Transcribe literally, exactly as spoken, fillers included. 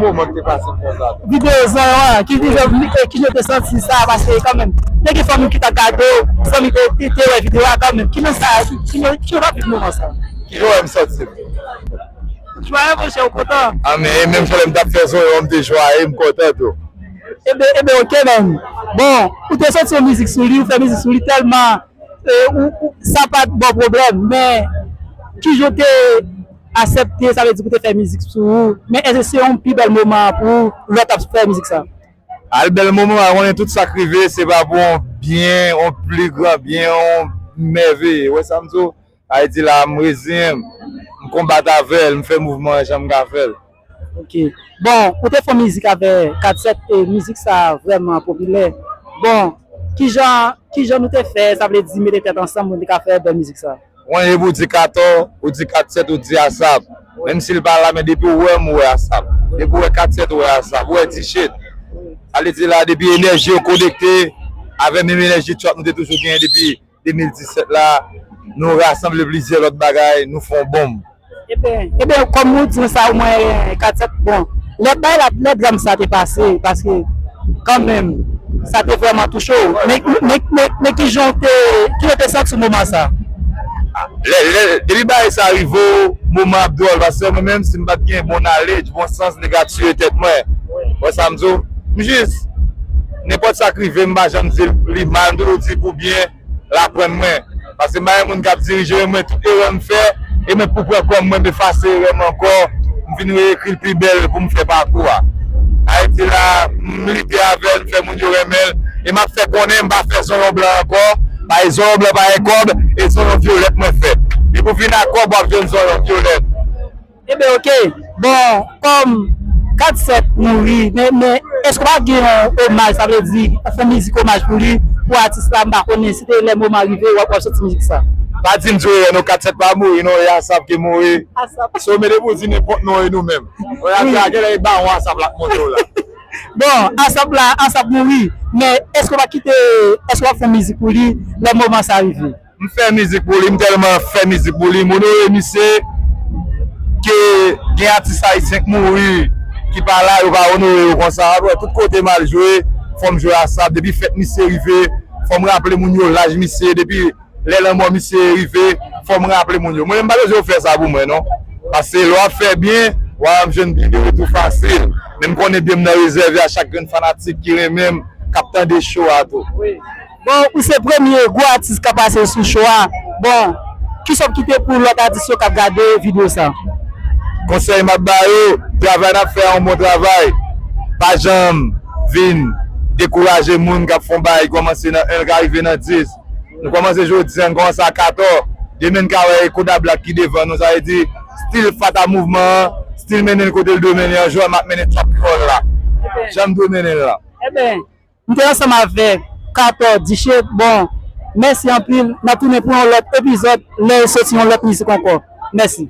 moman ki te pase konsa tou. Videyo zanmi an, ki videyo, ki jan te santi sa, paske kanmenm, te gen fanmi ki t ap gade w, zanmi te, te, te wè videyo a kanmenm. Ki jan sa, ki, ki jan, ki jan w ap viv moman sa? Ki jan w wè m santi m? Jwaye, monchè, ou kontan? A, men, e menm jan lè m t ap fè zòrèy, m te jwaye, m kontan tou. Ebe, ebe, oke, menm. Bon, ou te soti yon mizik sou li, ou fè mizik sou li tèlman, e, ou, ou, sa pa t ba w pwoblèm, men ki jan w te aksepte, sa vle di pou te fè mizik sou ou, men èske se yon pi bèl moman pou ou lè w t ap fè mizik sa? Al bèl moman, ou konnen tout sa k rive, se pa pou yon byen, yon pli gran byen, yon mèveye. Ou wè sa m di w? Sa vle di la, m reziyen m, m konbat avè l, m fè mouvman an jan m ka fè l. Ok. Bon, ou te fè yon mizik avè Kat Sèt, e mizik sa vrèman popilè. Bon, kijan, kijan nou te fè, sa vle di mete tèt ansanm pou nou te ka fè bèl mizik sa? Ou konnen depi w di Katò, ou di Kat Sèt, ou di Asap. Menm si l pa la, men depi w wè m, ou wè Asap. Depi w wè Kat Sèt, ou wè Asap. Ou wè Dichet. Sa vle di la, depi enèji yo konekte avè menm enèji trap nou te toujou genyen depi de mil disèt la, nou rasanble plizyè lòt bagay, nou fè yon bonm. Eben, eben, kòm ou di sa, omwen, Kat Sèt, bon, lè bay la, lè dram sa te pase, paske kanmenm, sa te vrèman touche w. Men, men, men, men kijan w te, kijan w te santi w moman sa? Lè, lè, depi bagay sa rive w, moman ap dwòl, paske mwen menm, si m pa t gen bon knowledge, bon sans, nèg ap tiye tèt mwen. Wè sa m di w? M jis, nenpòt sa k rive, m pa janm di li mal, m toujou di pou byen, l aprann mwen. Paske m pa yon moun k ap dirije, men mwen, tout erè m fè, e mwen pou pran kò m, mwen efase erè m ankò, m vin reekri l pi bèl pou m fè pakou a. Ayiti la, m lite avè l, m fè moun yo renmen l, e m ap fè konnen m pa fè zonyon blan ankò, paske zonyon blan pa gen kòb, e zonyon vyolèt mwen fè. Depi w vin ak kòb, w ap jwenn zonyon vyolèt. Eben, ok. Bon, kòm Kat Sèt mouri, men, men èske w pa gen yon omaj, sa vle di, fè mizik omaj pou li, pou atis la, m pa konnen si te lè moman rive, w ap, w ap soti mizik sa? Pa di m di w erè non, Kat Sèt pa mouri non, e Asap ki mouri. Asap. So, men depi w di nenpòt non, e nou menm. Wi. Genlè e bawon Asap la k monte w la. Bon, Asap la, Asap mouri, men èske w pa kite, èske w ap fè mizik pou li, lè moman sa rive? M fè mizik pou li, m tèlman fè mizik pou li, m onore misye ke gen atis ayisyen k mouri, ki pa la, yo pa onore yo konsa. Apre, tout kote m al jwe, fò m jwe Asap. Depi fèt misye rive, fò m raple moun yo laj misye. Depi lè lanmò misye rive, fò m raple moun yo. Mwen menm, m pa bezwen yo fè sa pou mwen, non. Paske lè w ap fè byen, w ap jwenn byen de retou fasil. Men m konnen byen m nan rezève a chak grenn fanatik ki renmen m, k ap tande cho a tou. Wi. Bon, ou se premye gwo atis k ap pase sou cho a. Bon, kisa w ap kite pou lòt atis yo k ap gade videyo sa? Konsèy m ap ba yo, travay n ap fè a, yon bon travay. Pa janm vin dekouraje moun k ap fè yon bagay, kòmanse nan en, l ka rive nan dis. Nou kòmanse jodi a, n kòmanse a katò. Demen n ka wè Koda Black ki devan nou, sa vle di, stil Fata mouvman an, stil mennen l kote l dwe mennen an, jan m ap mennen trap kreyòl la. Jan m dwe mennen l la. Eben, m te ansanm avèk Katò Diche. Bon, mèsi anpil. N ap tounen pou yon lòt epizòd lè yo soti yon lòt mizik ankò. Mèsi.